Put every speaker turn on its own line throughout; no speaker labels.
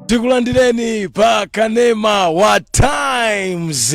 Tikulandireni pa kanema wa Times.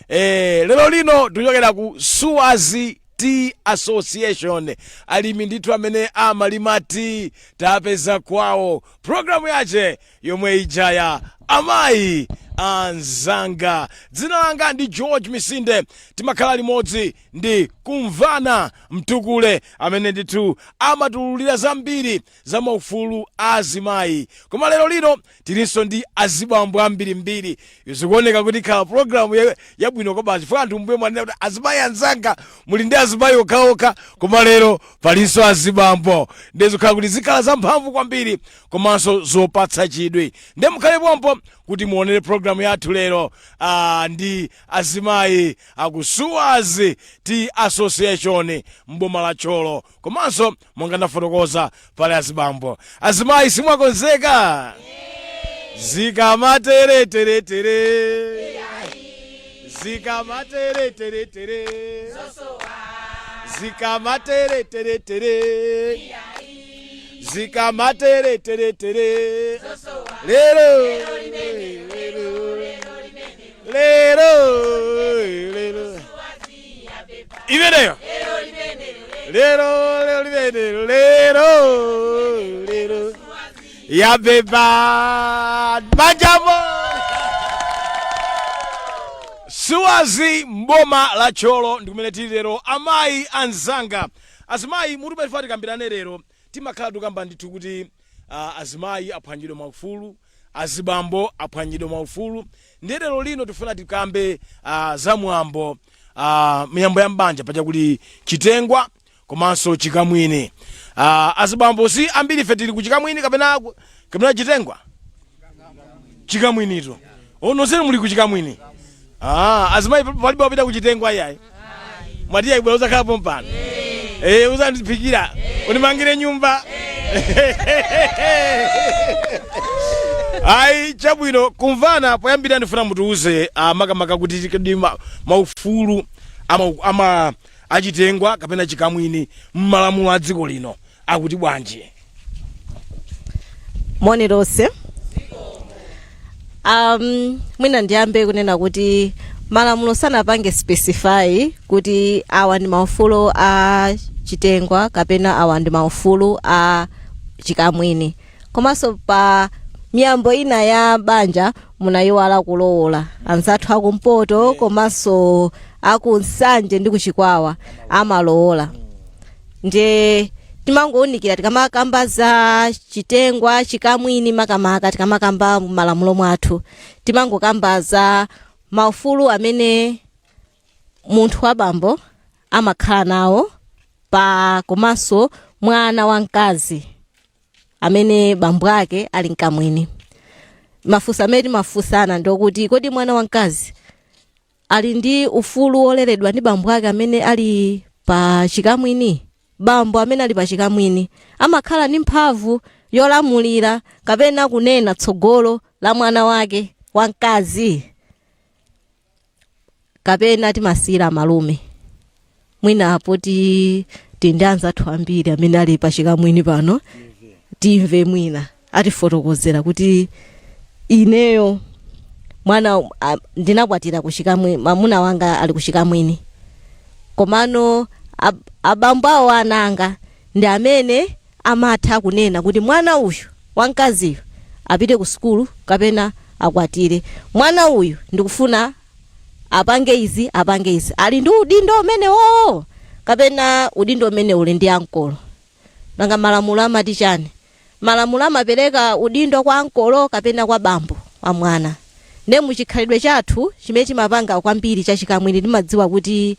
Lero lino tikuchokera ku Suazi Tea Association, alimi ndithu amene amalima tea tapeza kwawo. Programu yache yomwe ija ya Amayi Anzanga. Dzina langa ndi George Misinde. Timakhala limodzi ndi Kumvana Mtukule amene ndithu amatululira zambiri za maufulu a azimayi, koma lero lino tilinso ndi azibambo ambirimbiri. Zikuoneka kuti ikhala programu yabwino kwabasi, chifukwa anthu mbuye mwanena kuti azimayi anzanga muli ndi azimayi okhaokha, koma lero palinso azibambo. Ndiye zikhala kuti zikhala zamphamvu kwambiri komanso zopatsa chidwi. Ndiye mukhale pompo kuti muonere programu yathu lero ndi azimayi aku Suazi Tea Association mboma la Thyolo, komanso monga ndafotokoza pali azibambo. Azimayi, simwakonzeka? Zikamatere tere tere, zikamatere tere tere, zikamatere tere tere, zikamatere tere tere, lero lero lero lero imeneyo, lero lero limenelo, lero lero yabeba manjamo. Suazi mboma la Thyolo ndi kumene tili lero. Amayi anzanga, azimayi, mutu umene tikambirane lero, timakhala tikamba ndithu kuti azimayi aphwanyidwe maufulu, azibambo aphwanyidwe maufulu. Ndiye lero lino tifuna tikambe za mwambo, miyambo ya mbanja. Paja kuli chitengwa komanso chikamwini. Azibambo, si ambiri ife tili ku chikamwini kapena chitengwa? Chikamwinito nonsenu muli ku chikamwini. Azimayi palibe wapita ku chitengwa? Iyayi, mwatiya ibwera uzakhalapo mpano, uzandiphikira, undimangire nyumba. Ayi, chabwino. Kumvana, poyambira ndifuna mutiuze makamaka kuti kodi maufulu ama achitengwa kapena chikamwini mmalamulo a dziko lino akuti bwanji?
Moni lonse. Mwina ndiyambe kunena kuti malamulo sanapange specify kuti awa ndi maufulu a chitengwa kapena awa ndi maufulu a chikamwini. Komanso pa miyambo ina ya banja munayiwala kulowola. Anzathu akumpoto komanso akuNsanje ndi kuChikwawa amalowola. Ndiye timangowunikira tikamakamba za chitengwa, chikamwini, makamaka tikamakamba malamulo mwathu timangokamba za maufulu amene munthu wa bambo amakhala nawo pa komanso mwana wamkazi amene bambo ake ali mkamwini. Mafunso amene timafunsana ndokuti kodi mwana wamkazi ali ndi ufulu woleredwa ndi bambo ake amene ali pa chikamwini? Bambo amene ali pa chikamwini amakhala ndi mphamvu yolamulira kapena kunena tsogolo la mwana wake wamkazi, kapena timasiyira malume? Mwina poti tili ndi anzathu ambiri amene ali pa chikamwini pano, timve mwina atifotokozera kuti ineyo mwana ndinakwatira kuchikamwini, mamuna wanga ali kuchikamwini, komano abambo awo ananga ndi amene amatha kunena kuti mwana uyu wamkaziyu apite ku sukulu kapena akwatire, mwana uyu ndikufuna apange izi, apange izi. Ali ndi udindo umenewo kapena udindo umene uli ndi ankolo? Nanga malamulo amati chani? Malamulo amapereka udindo kwa ankolo kapena kwa bambo wa mwana? Ne muchikhalidwe chathu chimene timapanga kwambiri chachikamwini, timadziwa kuti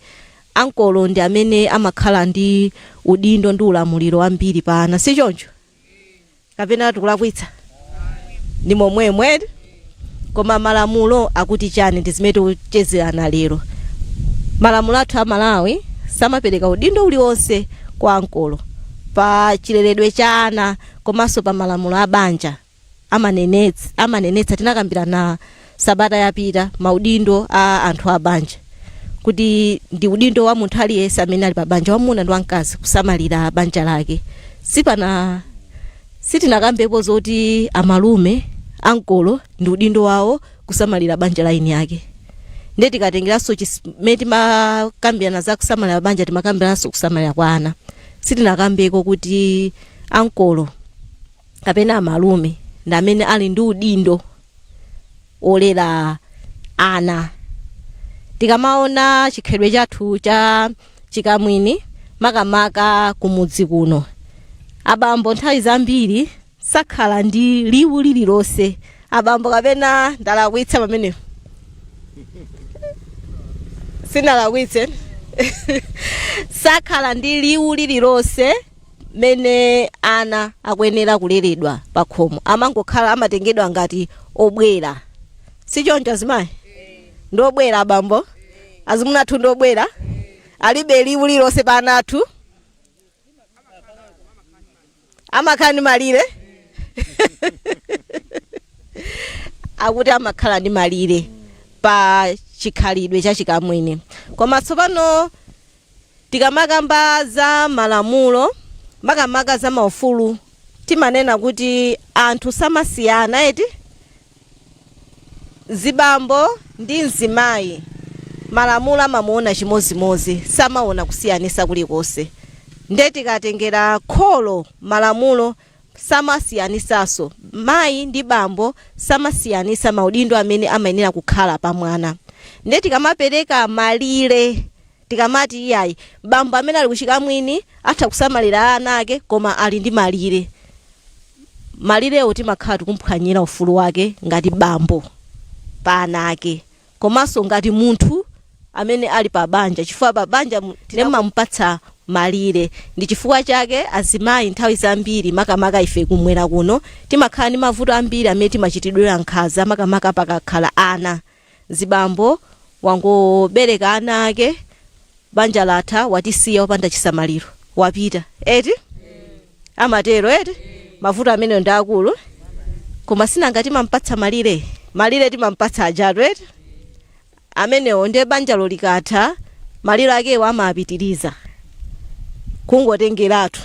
ankolo ndi amene amakhala ndi udindo ndi ulamuliro wambiri pa ana, si choncho kapena tikulakwitsa? Ndi momwemwe. Koma malamulo akuti chani? Ndi zimene tikuchezerana lero. Malamulo athu a Malawi samapereka udindo uliwonse kwa ankolo pa chileredwe cha ana. Komanso pa malamulo a banja amanenetsa, tinakambirana sabata yapita maudindo a anthu a banja, kuti ndi udindo wa munthu aliyense amene ali pa banja, wamuna ndi wamkazi, kusamalira banja lake. Sipana sitinakambepo zoti amalume. Ankolo ndi udindo wawo kusamalira banja la eni ake. Ndiye tikatengeranso mmene timakambirana za kusamalira banja, timakambiranso kusamalira kwa ana. Sitinakambeko kuti ankolo kapena amalume ndi amene ali ndi udindo olera ana. Tikamaona chikhalidwe chathu cha chikamwini, makamaka kumudzi kuno, abambo nthawi zambiri sakhala ndi liwu lililonse. Abambo, kapena ndalakwitsa pamenepo? Sinalakwitse? Sakhala ndi liwu lililonse mene ana akuyenera kuleredwa pakhomo. Amangokhala, amatengedwa ngati obwera. Sichoncho, azimayi? Ndobwera abambo, azimuna athu ndobwera, alibe liwu lililonse pa ana athu, amakhala ndi malire. Akuti amakhala ndi malire pa chikhalidwe cha chikamwini. Koma tsopano tikamakamba za malamulo, makamaka za maufulu, timanena kuti anthu samasiyana, eti? Zibambo ndi mzimayi, malamulo amamuona chimozimozi, samaona kusiyanisa kulikonse. Nde tikatengera kholo, malamulo samasiyanisanso mayi ndi bambo, samasiyanisa maudindo amene amayenera kukhala pa mwana. Nde tikamapereka malire, tikamati iyayi, bambo amene ali kuchikamwini atha kusamalira ana ake koma ali ndi malire, malirewo timakhala tikumphwanyira ufulu wake ngati bambo pa ana ake, komanso ngati munthu amene ali pa banja, chifukwa pa banja timamupatsa malire. Ndi chifukwa chake azimayi nthawi zambiri, makamaka ife kumwera kuno, timakhala ndi mavuto ambiri amene timachitidwira nkhanza, makamaka pakakhala ana. Zibambo wangobereka ana ake, banja latha, watisiya wopanda chisamaliro, wapita, eti? Amatero, eti? Mavuto ameneyo ndi akulu, koma sinanga timampatsa malire? Malire timampatsa ajatu, eti? Amenewo ndiye banjalo likatha, malire akewo amapitiriza kungotengeratu.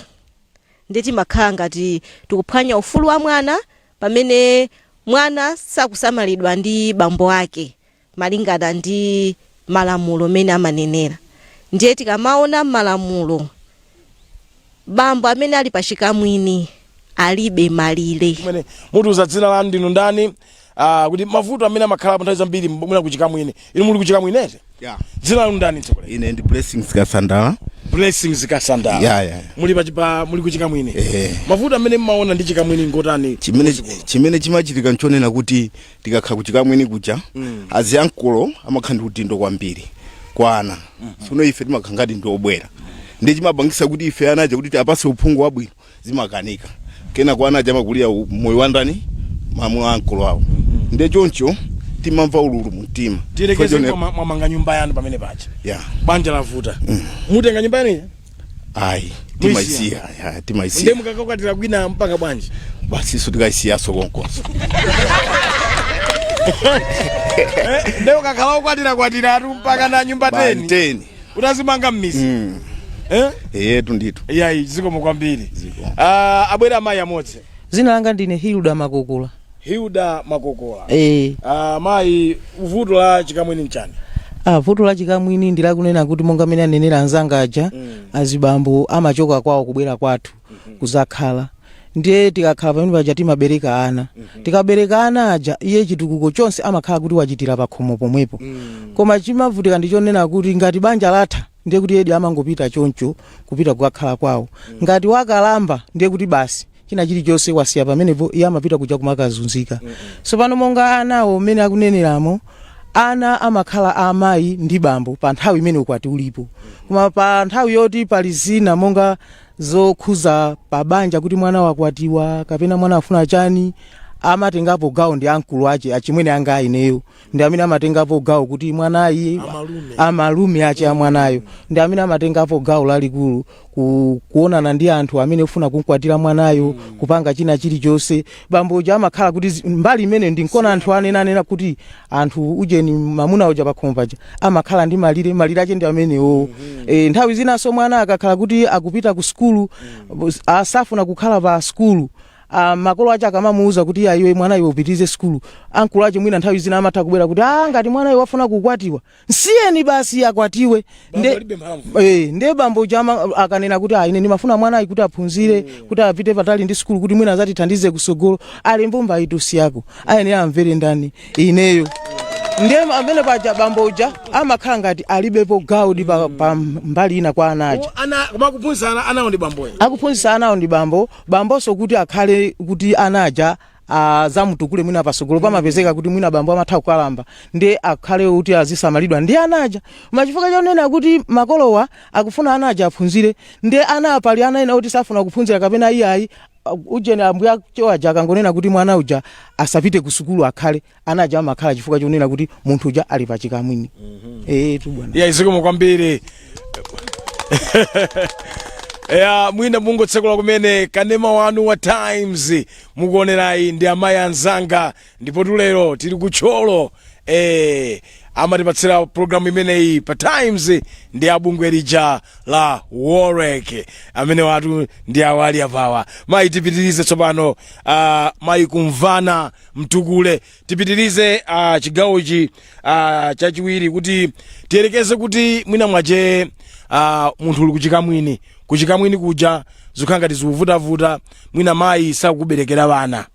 Ndiye timakhala ngati tikuphwanya ufulu wa mwana pamene mwana sakusamalidwa ndi bambo ake malingana ndi malamulo mene amanenera. Ndiye tikamaona malamulo, bambo amene ali pachikamwini alibe malire.
Kumene mutiuza dzina lanu, ndinu ndani, kuti mavuto amene amakhalapo nthawi zambiri mwina kuchikamwini. Inu muli kuchikamwini, eti?
Yeah.
Dzina lanu ndani, mtsogoleri?
Ine ndi Blessings Kasandala.
Blessings Kasandala.
Yeah.
Muli pa muli kuchikamwini?
Eh.
Mavuto amene mmaona ndi chikamwini ngotani?
Chimene chimachitika nchonena kuti tikakhala kuchikamwini kuja, aziyankolo amakhala ndi udindo kwambiri kwa ana. Tsono ife timakhala ngati ndi obwera, ndi chimapangisa kuti ife ana aja kuti tiapase uphungu wabwino zimakanika. Kena kwa ana aja amakulira moyo wa ndani? Mamwe ankolo awo. Ndi choncho timamva ululu mumtima.
Tiyerekeze mwamanga nyumba yanu pamene paja, banja lavuta, mutenga nyumba yanu ija?
Ayi.
Muisiya?
Timaisiya, ya,
Ndiye
timaisiya.
mukakakwatira kwina mpaka bwanji?
Basiso tikaisiyaso konkonso.
Ndiye ukakhala ukwatira kwatiratu mpaka na nyumba 10
10
utazimanga mmisi, eh?
Eyetu, ndithu.
Iyayi, zikomo kwambiri.
Zikomo.
Ah, abwera amayi amodzi.
Zina langa ndine Hilda Makokola.
Hilda Makokola.
Eh.
Ah, mayi, vuto la chikamwini nchani?
Ah, vuto la chikamwini ndi lakunena kuti monga amene anenera anzanga aja, azibambo amachoka kwawo kubwera kwathu kuzakhala. Ndiye tikakhala pamene paja timabereka ana. Tikabereka ana aja, iye chitukuko chonse amakhala kuti wachitira pakhomo pomwepo. Koma chimavutika ndi chonena kuti ngati banja latha, ndiye kuti edi amangopita choncho kupita kukakhala kwawo. Ngati wakalamba, ndiye kuti basi, china chilichonse wasiya pamenepo, iye amapita kuja kumakazunzika. So pano monga anawo mmene akuneneramo, ana amakhala amayi ndi bambo pa nthawi imene ukwati ulipo. Koma pa nthawi yoti pali zina monga zokhuza pa banja, kuti mwana wakwatiwa kapena mwana afuna chani, amatengapo gawo ndi ankulu ache, achimwene anga ineyo, ndi amene amatengapo gawo kuti mwanayi.
Amalume.
Amalume ache a mwanayo ndi amene amatengapo gawo lalikulu kuonana ndi anthu amene ufuna kumkwatira mwanayo, kupanga china chilichonse. Bamboja amakhala kuti mbali imene ndi nkona anthu anenanena kuti anthu ujeni mamuna uja pakhomo paja amakhala ndi malire. Malire ache ndi amenewo. Nthawi zinanso mwana akakhala kuti akupita ku sukulu, asafuna kukhala pa sukulu. Makolo ache akamamuuza kuti, "Ya, iwe mwana iwe upitirize sukulu," ankulu ache mwina nthawi zina amatha kubwera kuti, "Ah, ngati mwana iwe wafuna kukwatiwa, nsiyeni basi akwatiwe."
Bambo alibe mphamvu.
Nde bambo chama akanena kuti, "Ah, ine ndimafuna mwana kuti aphunzire, kuti apite patali ndi sukulu, kuti mwina azatithandize kusogolo," ali mbumba itusiyako, ayenera amvere ndani? Ineyo. Ndiye amene paja bambo uja amakhala ngati alibepo gawo pa mbali ina kwa ana aja.
Ana koma kuphunzitsa ana anawo ndi bamboyo.
Akuphunzitsa anawo ndi bambo. Bambonso kuti akhale kuti ana aja azamutukule mwina pasogolo, pamapezeka kuti mwina bambo amatha kukalamba, ndi akhale kuti azisamalidwa ndi ana aja. Machifukwa chonena kuti makolowa akufuna ana aja aphunzire, ndi ana apali ana ena kuti safuna kuphunzira kapena iyayi, ujeni ambuya aja akangonena kuti mwana uja asapite ku sukulu, akhale, ana aja amakhala chifukwa chonena kuti munthu uja ali pachikamwini. Tu bwana.
Ya, zikomo kwambiri. Ya, mwina mungotsekula kumene kanema wanu wa Times, mukuonerayi ndi amayi anzanga, ndipo tulero tili kutcholo. Amatipatsira programu imeneyi pa Times ndi abungwe lija la Warwick, amene watu ndi awali apawa. Mayi, tipitirize tsopano. Mayi Kumvana Mtukule, tipitirize chigawochi chachiwiri kuti tiyerekeze kuti mwina mwache munthu uli kuchikamwini, kuchikamwini kuja zikukhala ngati zikuvutavuta, mwina mayi sakukuberekera vana.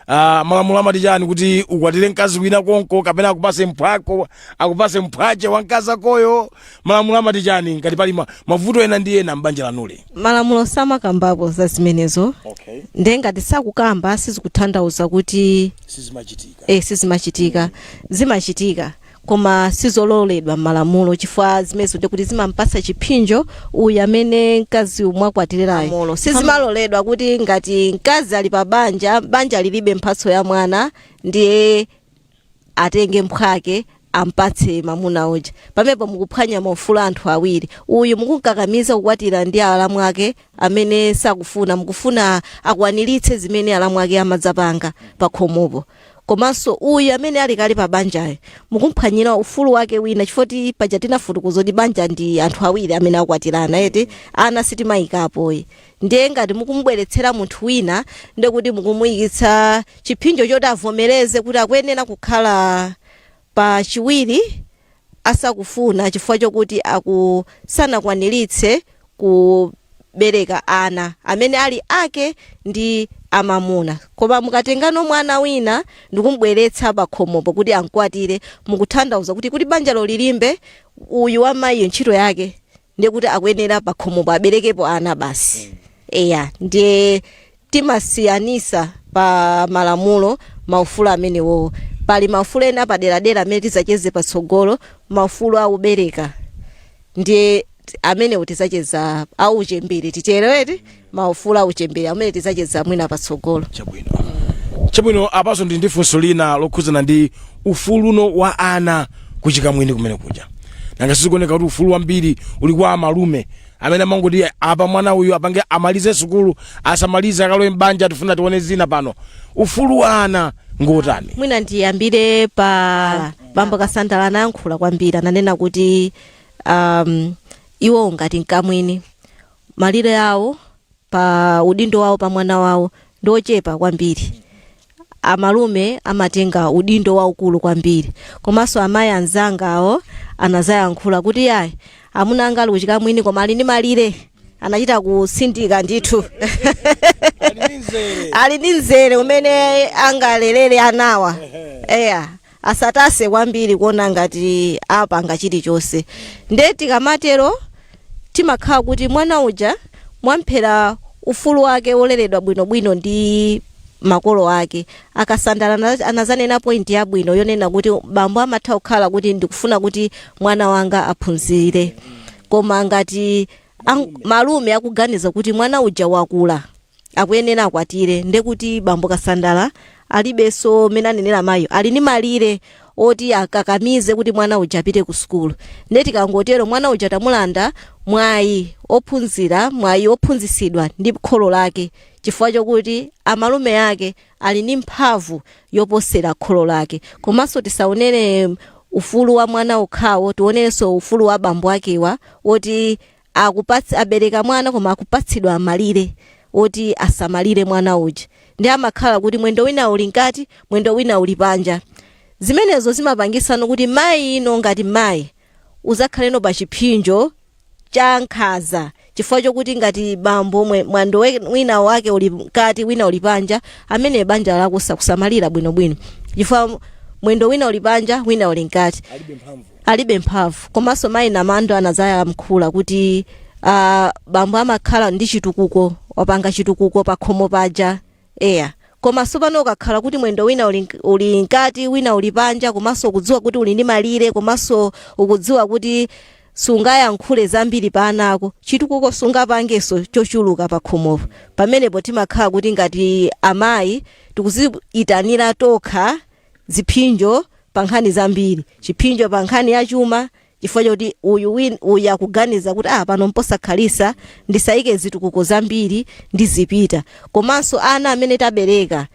Malamulo amati chani kuti ukwatire mkazi wina konko, kapena akupase mphwako, akupase mphwache wa mkazi akoyo? Malamulo amati chani ngati pali mavuto ena ndi ena m'banja lanuli?
Malamulo samakambapo za zimenezo. Ndiye ngati sakukamba, sizikutanthauza kuti
sizimachitika.
Sizimachitika. Zimachitika, koma sizololedwa m'malamulo, chifukwa zimenezo ndikuti zimampasa chipsinjo uyu amene mkazi mwakwatirayo. Sizimaloledwa kuti ngati mkazi ali pa banja, banja lilibe mphatso ya mwana, ndiye atenge mphwake ampatse mamuna uja. Pamenepo mukuphwanya maufulu anthu awiri. Uyu mukukakamiza kukwatira ndi alamu ake amene sakufuna, mukufuna akwaniritse zimene alamu ake amadzapanga pa khomopo. Komanso uyu amene ali kale pa banjayo mukumphwanyira ufulu wake wina, chifukwa paja tinafotokoza kuti banja ndi anthu awiri amene akwatirana, eti? Ana sitimayikapoyi. Ndiye ngati mukumubweretsera munthu wina, ndekuti mukumuyikitsa chipsinjo choti avomereze kuti akuyenera kukhala pa chiwiri asakufuna, chifukwa chokuti aku sanakwaniritse kubereka ana amene ali ake ndi amamuna. Koma mukatengano mwana wina ndikumubweretsa pa khomopo kuti ankwatire, mukutanthauza kuti banjalo lilimbe, uyu wamayiyo ntchito yake ndiye kuti akuyenera pa khomopo aberekepo ana basi. Eya, ndiye timasiyanisa pa malamulo maufulu amenewo. Pali maufulu ena paderadera amene tizacheze patsogolo, maufulu aubereka, ndiye amenewo tizacheza, auchembere titereweti, maufulu auchembere amene tizacheza mwina patsogolo.
Chabwino. Apaso ndi funso lina lokhudzana ndi ufuluno wa ana kuchikamwini kumene kuja. Nanga sizikuoneka kuti ufulu wambiri uli kwa amalume amene amangoti, "Apa mwana uyu apange, amalize sukulu, asamalize, akalowe mbanja, tifuna tione zina pano"? Ufulu wa ana ngotani?
Mwina ndiyambire pa bambo Kasandala. Anayankhula kwambiri, ananena kuti iwo ngati mkamwini, malire awo pa udindo wawo pa mwana wawo ndiochepa kwambiri. Amalume amatenga udindo waukulu kwambiri. Komanso amayi anzangawo anazayankhula kuti, "Yayi, amuna anga ali kuchikamwini, koma ali ndi malire." Anachita kusindika ndithu, ali ndi mzere umene angalelere anawa. Eya, asatase kwambiri kuona ngati apanga chilichonse. Nde tikamatero timakhala kuti mwana uja mwamphera ufulu wake woleredwa bwinobwino ndi makolo ake. Akasandala anazanena point yabwino yonena kuti bambo amatha kukhala kuti, "Ndikufuna kuti mwana wanga aphunzire," koma ngati malume akuganiza kuti mwana uja wakula, akuyenera akwatire, ndekuti bambo Kasandala alibenso mene anenera mayo, ali ndi malire oti akakamize kuti mwana uja apite ku sukulu. Nde tikangotero, mwana uja tamulanda mwayi ophunzira, mwayi ophunzitsidwa ndi kholo lake, chifukwa chokuti amalume ake ali ndi mphamvu yoposera kholo lake. Komanso tisaonere ufulu wa mwana okhawo, tionerenso ufulu wa bambo akewa woti akupatsi, abereka mwana koma akupatsidwa malire oti asamalire mwana uja. Ndi amakhala kuti mwendo wina uli mkati, mwendo wina uli panja. Zimenezo zimapangisano kuti mayi ino ngati mayi uzakhaleno pa chipsinjo cha nkhaza, chifukwa chokuti ngati bambo mwendo wina wake uli mkati, wina uli panja, amene banja lako sakusamalira bwinobwino, chifukwa mwendo wina uli panja, wina uli mkati.
Alibe mphamvu.
Alibe mphamvu. Komanso mayi Namando anazayankhula kuti bambo amakhala ndi chitukuko, wapanga chitukuko pa khomo paja, eya. Komanso pano ukakhala kuti mwendo wina uli mkati, wina uli panja, komanso ukudziwa kuti uli ndi malire, komanso ukudziwa kuti sungayankhule zambiri pa ana ako, chitukuko sungapangenso chochuluka pa khomopo. Pamenepo timakhala kuti ngati amayi tikuziyitanira tokha ziphinjo pa nkhani zambiri, chiphinjo pa nkhani ya chuma, chifukwa choti uyu akuganiza kuti pano mposakhalisa, ndisayike zitukuko zambiri, ndizipita. Komanso ana amene tabereka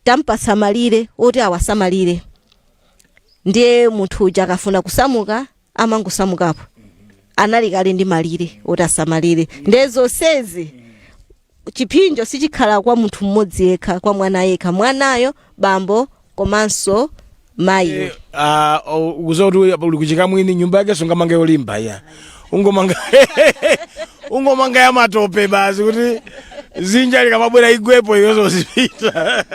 tampatsa malire oti awasamalire, ndiye munthu uja akafuna kusamuka amangosamukapo, anali kale ndi malire oti asamalire. Ndiye zonsezi chiphinjo sichikhala kwa munthu mmodzi yekha, kwa mwana yekha, mwanayo, bambo komanso mayiyo.
Ukuziwa kuti uli kuchikamwini, nyumba yake sungamange yolimba iya, ungomanga ya matope basi, kuti zinja likamabwera igwepo, iyozo zipita.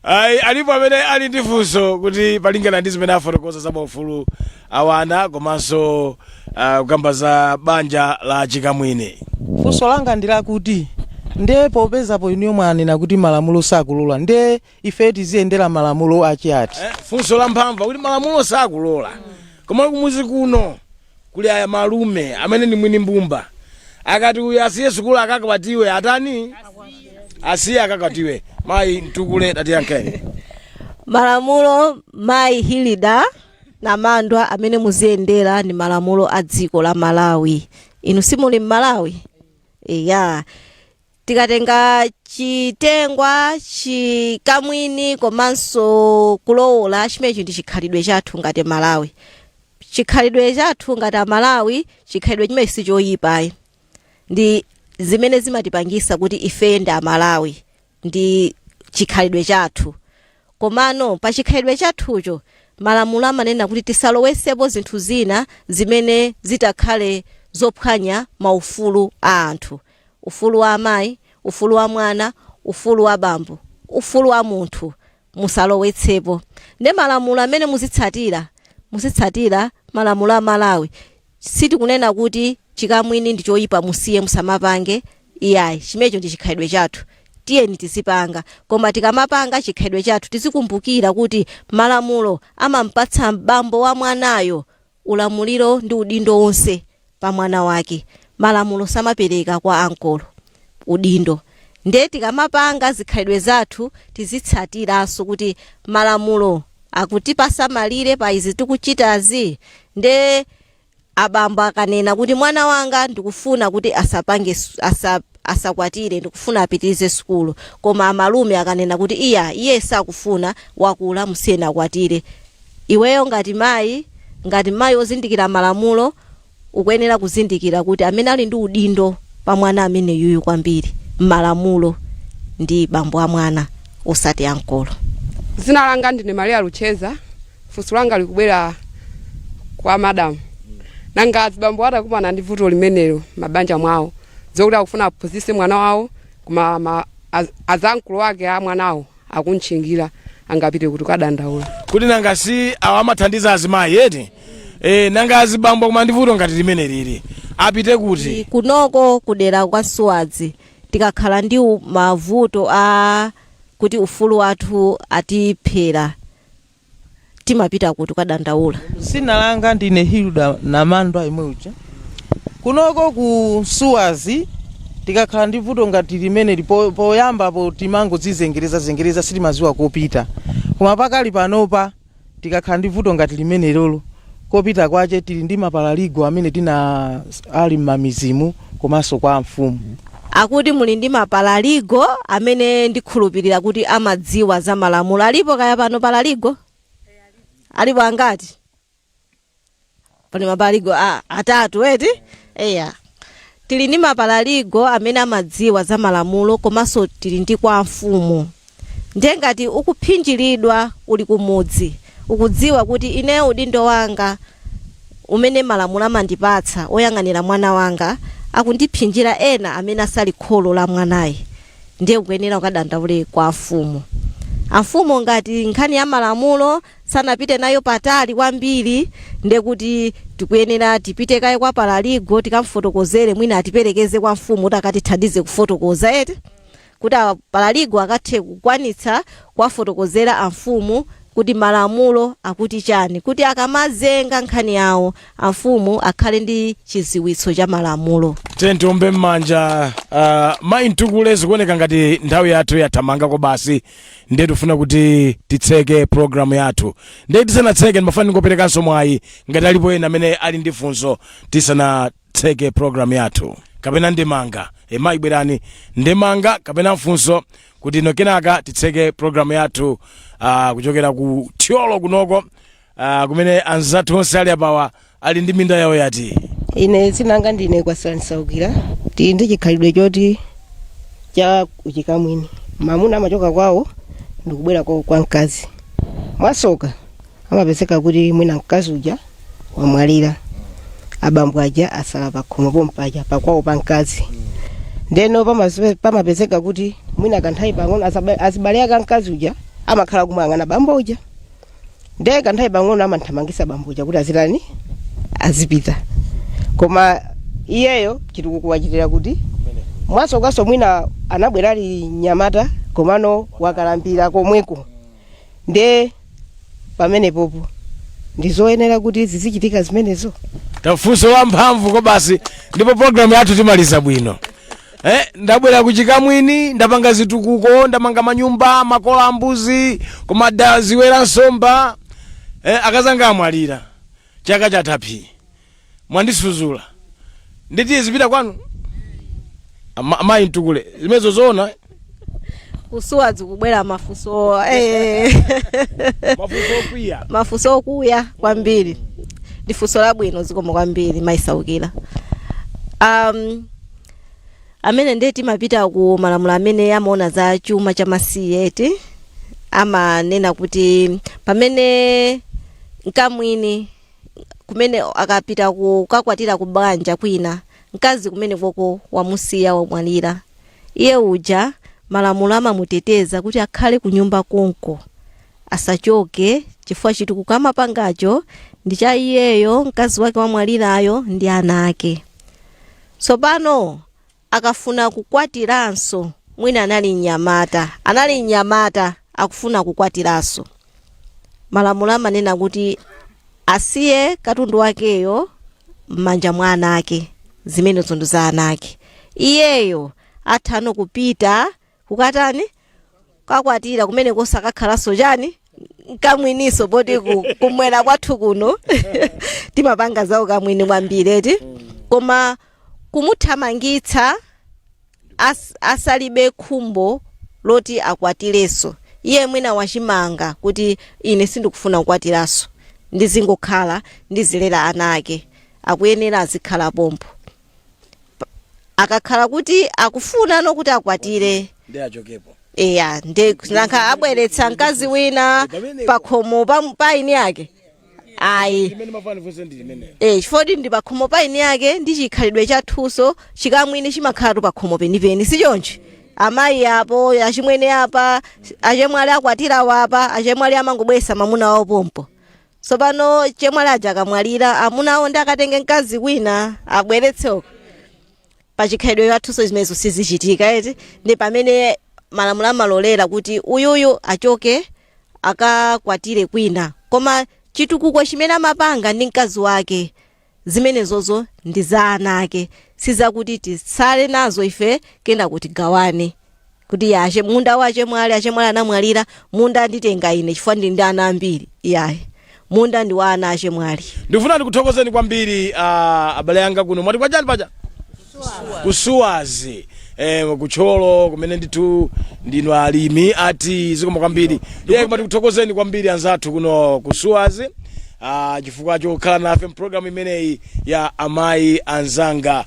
Ayi, alipo amene ali ndi funso kuti palingana ndi zimene afotokoza za maufulu awana komanso kukamba za banja la chikamwini?
Funso langa ndi lakuti, ndiye popezapo inuyo mwanena kuti malamulo sakulola, ndiye ife tiziyendera malamulo achiati?
Funso la mphamvu, kuti malamulo sakulola, koma kumuzi kuno kuli aya malume amene ndi mwini mbumba, akati uyu asiye sukulu akakwatiwe, atani, asiye akakwatiwe. Mayi Mtukule, tatiyankheni.
Malamulo, mayi Hilida Namandwa, amene muziyendera ndi malamulo a dziko la Malawi. Inu simuli mmalawi? Eya, tikatenga chitengwa, chikamwini komanso kulowola, chimenechi ndi chikhalidwe chathu ngati Malawi, chikhalidwe chathu ngati Amalawi. Chikhalidwe chimene sichoyipayi ndi zimene zimatipangisa kuti ife ndi Amalawi, ndi chikhalidwe chathu. Komano pa chikhalidwe chathucho malamulo amanena kuti tisalowesepo zinthu zina zimene zitakhale zophwanya maufulu a anthu, ufulu wa amayi, ufulu wa mwana, ufulu wa bambo, ufulu wa munthu musalowetsepo. Ndi malamulo amene muzitsatira malamulo a Malawi. Sitikunena kuti chikamwini ndi choyipa, musiye, musamapange, iyayi. Chimenecho ndi chikhalidwe chathu, tiyeni tizipanga. Koma tikamapanga chikhalidwe chathu tizikumbukira kuti malamulo amampatsa bambo wa mwanayo ulamuliro ndi udindo wonse pa mwana wake. Malamulo samapereka kwa ankolo udindo. Ndiye tikamapanga zikhalidwe zathu tizitsatiranso kuti malamulo akutipasa malire pa izi tikuchitazi. Nde abambo akanena kuti mwana wanga ndikufuna kuti asapange asakwatire, ndikufuna apitirize sukulu, koma amalume akanena kuti iya, iye sakufuna, wakula, musiyeni akwatire, iweyo ngati mayi ozindikira malamulo ukuyenera kuzindikira kuti amene ali ndi udindo pa mwana amene yuyu kwambiri m'malamulo ndi bambo a mwana, osati ankolo.
Zina langa ndine Maria Lucheza. Funso langa likubwera kwa madamu. Nanga azibambo atakumana ndi vuto limenelo mabanja mwawo, zokuti akufuna aphunzitse mwana wawo, koma azankulu wake a mwanawo akuntchingira, angapite kuti kadandaula?
Kuti nanga si awa amathandiza azimayi eti? Nanga azibambo koma ndi vuto ngati limene lili apite kuti?
Kunoko kudera kwa Suwadzi tikakhala ndi mavuto a kuti ufulu wathu atiphera, timapita kuti kukadandaula?
Zina langa ndine Hilda Namandwa imwe uja. Kunoko ku Suwazi tikakhala ndi vuto ngati limene poyambapo timangodzizengereza zengereza, sitimaziwa kopita. Koma pakali panopa tikakhala ndi vuto ngati limene lolo, kopita kwache tili ndi ma paralegal amene tina ali m'mamizimu komanso kwa mfumu.
Akuti muli ndi ma paralegal amene ndikhulupirira kuti amadziwa za malamulo. Alipo kaya pano paralegal? Alipo angati? Pali ma paralegal atatu eti? Eya. Tili ndi ma paralegal amene amadziwa za malamulo, komanso tili ndi kwa mfumu. Ndiye ngati ukuphinjiridwa uli kumudzi, ukudziwa kuti ineyo udindo wanga umene malamulo amandipatsa oyang'anira mwana wanga akundiphinjira ena amene asali kholo la mwanayi, ndiye ukuyenera ukadandaule kwa mfumu. Amfumu ngati nkhani ya malamulo sanapite nayo patali kwambiri, ndiye kuti tikuyenera tipite kaye kwa paralegal, tikamfotokozere, mwina atiperekeze kwa mfumu kuti akatithandize kufotokoza, eti, kuti paralegal akathe kukwanitsa kuwafotokozera amfumu kuti malamulo akuti chani, kuti akamazenga nkhani yawo amfumu akhale ndi chiziwitso cha malamulo.
Tiombe m'manja mayi Mtukule. Zikuoneka ngati nthawi yathu yathamangako basi, ndiye tifuna kuti titseke programu yathu. Ndiye tisanatseke, ndimafuna ndingoperekanso mwayi ngati alipo ena amene ali ndi funso tisanatseke programu yathu, kapena ndemanga. Mayi, bwerani, ndemanga kapena mfunso, kuti ino kenaka titseke programu yathu kuchokera ku Thyolo kunoko, kumene anzathu onse ali apawa ali ndi minda yawo yati.
Ine dzinanga ndine Kwasani Saukira. Tili ndi chikhalidwe choti cha uchikamwini. Mamuna amachoka kwawo ndikubwera kwawo kwa mkazi. Mwasoka amapezeka kuti mwina mkazi uja wamwalira, abambo aja asala pakhomo pompaja pakwawo pa mkazi. Ndeno pamapezeka kuti mwina kanthawi pang'ono azibale ake mkazi uja amakhala kumuyang'ana bambo uja, ndiye kanthawi pang'ono amanthamangisa bambo uja kuti azitani, azipita. Koma iyeyo chitukuko wachitira kuti mwasokaso mwina anabwera ali nyamata, komano wakalambira komweko. Nde pamenepopo ndizoyenera kuti zizichitika zimenezo?
Tafunso la mphamvu ko basi, ndipo programu yathu timaliza bwino. Ndabwera kuchikamwini, ndapanga zitukuko, ndamanga manyumba, makola ambuzi, koma ndaziwera nsomba. Akazanga amwalira chaka chathapi, mwandisuzula, nditi zipita kwanu. Amayi Mtukule, zimenezo zoona?
Kusuwa zikubwera mafunso.
Mafunso okwiya.
Mafunso okuya kwambiri, ndi funso labwino, zikomo kwambiri mayisaukira. Amene ndiye timapita ku malamulo amene amaona za chuma cha masiye, eti, amanena kuti pamene mkamwini kumene akapita kukakwatira ku banja kwina, mkazi kumene koko wamusiya, wamwalira, iye uja malamulo amamuteteza kuti akhale ku nyumba konko, asachoke, chifukwa chitukuko amapangacho ndi cha iyeyo, mkazi wake wamwalirayo ndi ana ake. Tsopano akafuna kukwatiranso, mwina anali mnyamata akufuna kukwatiranso, malamulo amanena kuti asiye katundu wakeyo m'manja mwa ana ake, zimenezo ndi za ana ake. Iyeyo athano kupita kukatani, kakwatira kumene kosakakhalanso chani, kamwiniso, poti kumwera kwathu kuno timapanga zawo kamwini kwambiri, eti. Koma kumuthamangitsa asalibe khumbo loti akwatirenso, iye mwina wachimanga kuti ine sindikufuna kukwatiranso, ndizingokhala ndizilera ana ake, akuyenera azikhala pompo. Akakhala kuti akufuna no kuti akwatire,
ndi achokepo.
Eya, ndi nankha abweretsa mkazi wina pakhomo pa eni ake? Ayi.
Limene mafana funse ndi limenelo.
Chifukwa ndi pakhomo pa eni ake, ndi chikhalidwe chathuso chikamwini chimakhalatu pakhomo penipeni, sichoncho? Amayi apo, achimwene apa, achemwali akwatirawo apa, achemwali amangobweretsa mamuna wawo pompo. Tsopano chemwali aja akamwalira, amuna awo ndi akatenge mkazi wina abweretse uko. Pachikhalidwe chathuso zimenezo sizichitika, eti. Ndi pamene malamulo amalolera kuti uyuyu achoke akakwatire kwina, koma chitukuko chimene amapanga ndi mkazi wake, zimenezozo ndi za ana ake, sizakuti titsale nazo ife kena kuti gawane, kuti yache munda wa achemwali, achemwali anamwalira, munda nditenga ine chifukwa ndili ndi ana ambiri. Iyayi, munda ndi wa ana achemwali.
Ndikufuna ndikuthokozeni kwambiri, abale anga kuno. Mwati kwachani paja? Kusuwazi, kuThyolo kumene ndithu ndinu alimi ati. Zikomo kwambiri. Iye, koma tikuthokozeni kwambiri anzathu kuno kusuwazi. Chifukwa chokhala nafe mpulogalamu imeneyi ya Amayi Anzanga.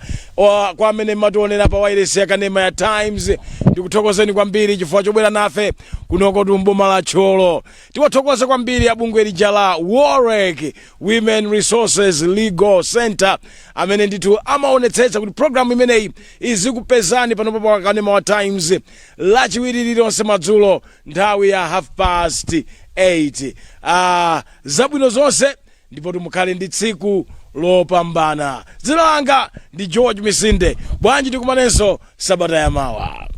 Kwa amene mmationera pa wailesi yakanema ya Times, ndikuthokozeni kwambiri chifukwa chobwera nafe kunoko tumboma la Thyolo. Tiwathokoze kwambiri abungwe lija la WOLREC, Women Resources Legal Center, amene ndithu amaonetsetsa kuti programu imeneyi izikupezani panopo pa kanema wa Times Lachiwiri lililonse madzulo nthawi ya 8:30. Zabwino zonse ndipo tumukhale ndi tsiku lopambana. Dzina langa ndi George Misinde. Bwanji tikumanenso sabata yamawa.